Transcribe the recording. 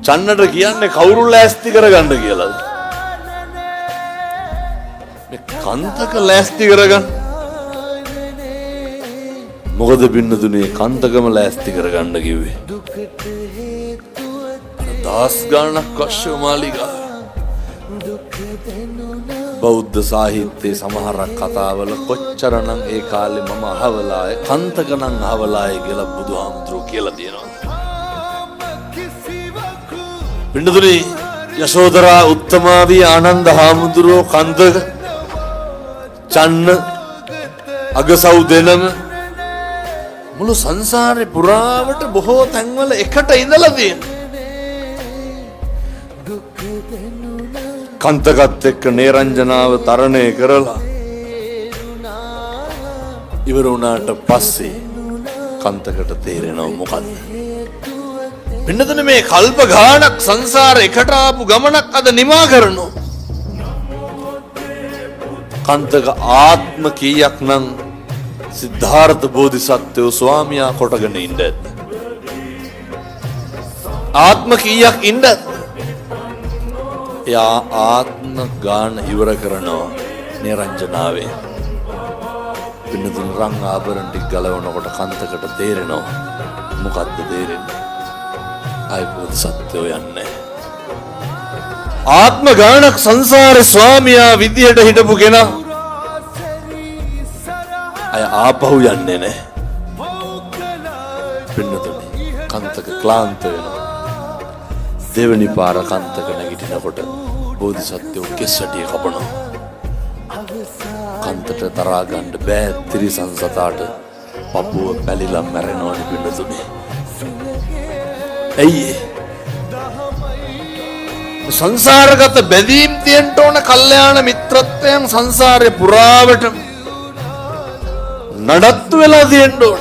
චන්නට කියන්නේ කවුරු ලෑස්ති කරගන්න කියලාද? මේ කන්තක ලෑස්ති කරගන්න. මොකද පින්නතුනේ කන්තකම ලෑස්ති කරගන්න කිව්වේ? අර දහස් ගාණක් අශ්ව මාලිගා. බෞද්ධ සාහිත්‍යයේ සමහරක් කතාවල කොච්චරනම් ඒ කාලේ මම අහවලාය කන්තක නම් අහවලාය කියලා බුදුහාමුදුරුවෝ කියලා තියෙනවා. පින්නතුනේ යශෝදරා උත්තමාවී ආනන්ද හාමුදුරුවෝ කන්තක චන්න අගසව් දෙනම මුළු සංසාරේ පුරාවට බොහෝ තැන්වල එකට ඉඳලා තියෙනවා. කන්තකත් එක්ක නේරංජනාව තරණය කරලා ඉවර වුණාට පස්සේ කන්තකට තේරෙනව මොකද්ද? පින්නතුනේ මේ කල්ප ගාණක් සංසාර එකට ආපු ගමනක් අද නිමා කරනවා. කන්තක ආත්ම කීයක් නම් සිද්ධාර්ථ බෝධිසත්වයෝ ස්වාමියා කොටගෙන ඉන්න ඇද්ද? ආත්ම කීයක් ඉන්න ඇද්ද? එයා ආත්ම ගාන ඉවර කරනවා නිරංජනාවේ. පින්නතුන් රන් ආභරණ ටික ගලවනකොට කන්තකට තේරෙනවා මොකද්ද තේරෙන්නේ? ආය බෝධිසත්වයෝ යන්නේ. ආත්ම ගානක් සංසාරේ ස්වාමියා විදියට හිටපු කෙනා අය ආපහු යන්නේ නැහැ. පින්නතුනි කන්තක ක්ලාන්ත වෙනවා. දෙවනි පාර කන්තක නැගිටිනකොට බෝධිසත්වයෝ කෙස් වැටිය කපනවා. කන්තට තරහා ගන්න බෑ තිරිසන් සතාට පපුව පැලිලා මැරෙනවනේ පින්නතුනි. ඇයි ඒ? සංසාරගත බැඳීම් තියෙන්න ඕන කල්යාණ මිත්‍රත්වයන් සංසාරේ පුරාවට නඩත්තු වෙලා තියෙන්න ඕන.